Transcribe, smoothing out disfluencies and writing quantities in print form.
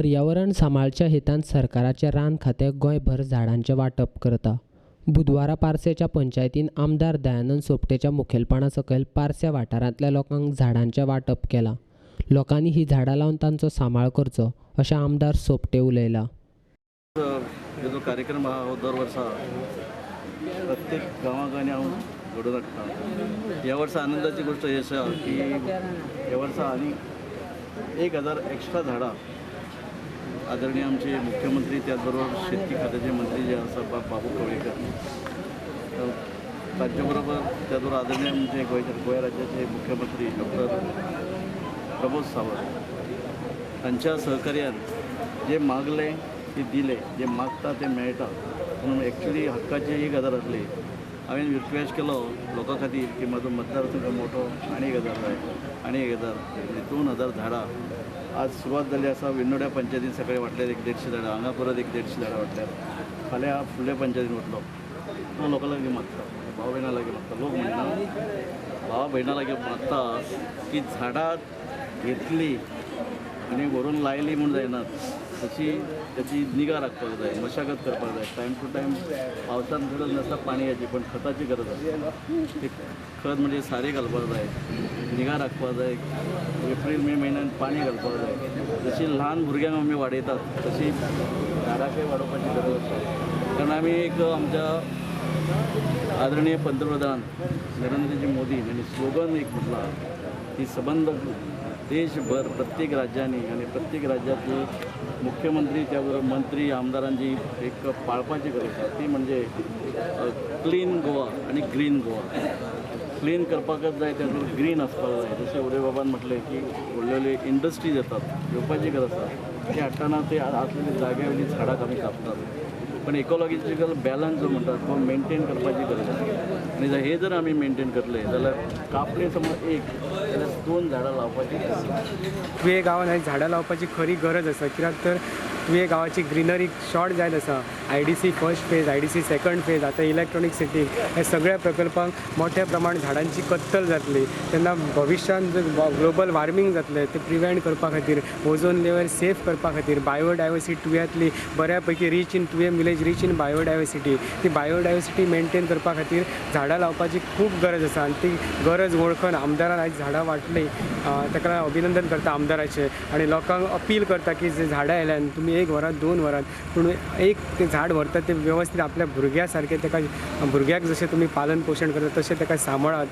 पर्यावरण सांबाळच्या हेतान सरकाराचें रान खातें गोंयभर झाडांचें वांटप करता. बुधवारा पार्सेच्या पंचायतीन आमदार दयानंद सोपटेच्या मुखेलपणा सकयल पार्से वाठारांतल्या लोकांक झाडांचें वांटप केलां. लोकांनी ही झाडां लावन तांचो सांबाळ करचो अशें आमदार सोपटे उलयला. जो कार्यक्रम आहा हो दर वर्सा प्रत्येक गांवागांवांनी हांव घडोवन हाडटा. ह्या वर्सा आनंदाची गोश्ट ही आसा की ह्या वर्सा आनी 1000 एक्स्ट्रा झाडां आदरणीय आमचे मुख्यमंत्री त्याच बरोबर शेतकी खात्याचे मंत्री जे आसा बाबू कवळेकर तांचे बरोबर त्याच बरोबर आदरणीय आमचे गोंय राज्याचे मुख्यमंत्री डॉक्टर प्रमोद सावंत तांच्या सहकार्यान जे मागले ते दिले, जे मागता ते मेळटा. म्हणून एक्चुली हक्काचे 1000 आसले. हांवें रिक्वेस्ट केलो लोकां खातीर की म्हजो मतदारसंघ मोठो आनी 1000 जाय आनी 1000 म्हणजे 2000 झाडां आज सुरवात जाल्ली आसा. विन्नोड्या पंचायतीन सकाळी वांटल्यार 150 झाडां, हांगा परत 150 झाडां वांटल्यार, फाल्यां फुडल्या पंचायतीन वतलो. तो लोकां लागीं मागता, भाव भयणां लागीं मागता. लोक म्हणटा भावा भयणां लागीं मागता की झाडां घेतली आनी व्हरून लायली म्हूण जायना, तशी त्याची निगा राखपाक जाय, मशागत करपाक जाय. टायम टू टायम पावसान गरज नासता पाणयाची, पण खताची गरज आसता. ते खत म्हणजे सारें घालपाक जाय, निगा राखपाक जाय. एप्रील मे म्हयन्यान पाणी घालपाक जाय. जशी ल्हान भुरग्यांक आमी वाडयतात तशी झाडाकय वाडोवपाची गरज आसता. कारण आमी एक आमच्या आदरणीय पंतप्रधान नरेंद्रजी मोदी हांणी स्लोगन एक म्हटलां की सबंद देशभर प्रत्येक राज्यांनी आनी प्रत्येक राज्यातले मुख्यमंत्री त्याबरोबर मंत्री आमदारांची एक पाळपाची गरज आसा. ती म्हणजे क्लीन गोवा आनी ग्रीन गोवा. क्लीन करपाकच जाय, त्याबरोबर ग्रीन आसपाक जाय. जशें उदय बाबान म्हटलें की व्हडले व्हडले इंडस्ट्रीज येतात, येवपाची गरज आसा. ती हाडटना ते आसलेले जाग्या वयलीं झाडां आमी कापतात, पण इकोलॉजिकल बॅलन्स जो म्हणटात तो मेनटेन करपाची गरज आसा. आनी हे जर आमी मेनटेन करले जाल्यार कापले समज 1 जाल्यार 2 झाडां लावपाची गरज. तुये गांवांत झाडां लावपाची खरी गरज आसा. कित्याक तर तुये गांवाची ग्रिनरी शॉर्ट जायत आसा. IDC first phase, IDC second phase, आतां इलेक्ट्रॉनीक सिटी, ह्या सगळ्या प्रकल्पांक मोठ्या प्रमाण झाडांची कत्तल जातली. तेन्ना भविश्यांत जे ग्लोबल वॉर्मींग जातलें तें प्रिवेंट करपा खातीर, ओझोन लेयर सेफ करपा खातीर, बायोडायवर्सिटी तुव्यांतली बऱ्या पैकी rich in Thuvem village rich in biodiversity, ती बायोडायवर्सिटी मेनटेन करपा खातीर झाडां लावपाची खूब गरज आसा. आनी ती गरज वळखून आमदारान आयज झाडां वांटली, ताका अभिनंदन करता आमदाराचें. आनी लोकांक अपील करता की जे झाडां आयल्यान तुमी 1 वरात 2 वरात पूण एक ते झाड व्हरतात ते व्यवस्थित आपल्या भुरग्या सारकें, ताका भुरग्याक जशें तुमी पालन पोशण करता तशें ताका सांबाळात.